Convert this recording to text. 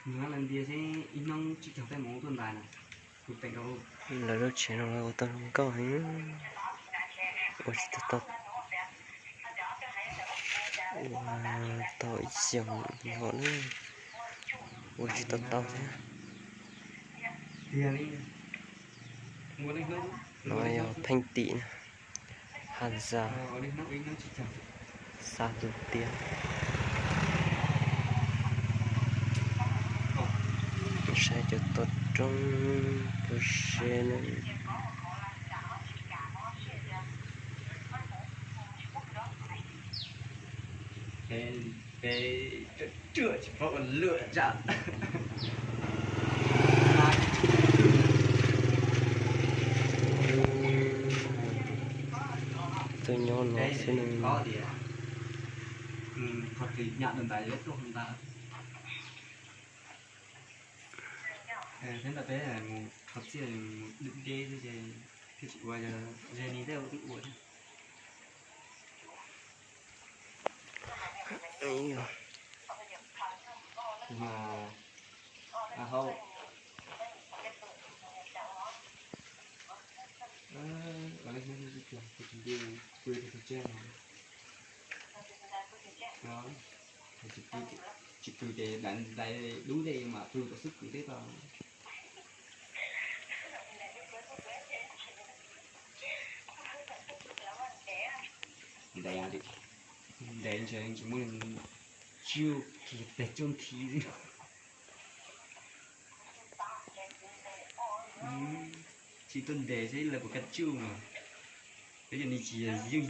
Nws lawv ntias seb ib hnub tsib caug tej mus tuaj ntais na. Kuv teem rau lawv lub tsev no lawv ua tau zoo nkauj heev, ua tsis tau, ua tau ib xyoos nkaus na, ua tsis tau tau thiab. No yog pheej tim na, ha zas, xa tus tiag. Saib cov toj roob puas siab na. Peb ruam tsis paub ua luaj tsam. Tuaj nyob no xwb ne. Qhov twg nyam ntawd ntawd tuaj ntawd. Thiab ntawm peb mus qhov txiaj mus deb deb xwb ces thiaj tsis ua, yog ze ni tej ua twb ua thiab. Mas a hauj, ua li hnub ib pliag kuv tus nti pw rau tus tsiaj no, tsis pw ces dais dub dej mas pw tau xwb kwv teb tau. Ntev, ntev ntshe tsis muaj, tsuj kiag pes tsuj nthi xwb. Tsis tuaj ntev seb lawv puas kam tsuj mas. Peb cov ni tsis yeej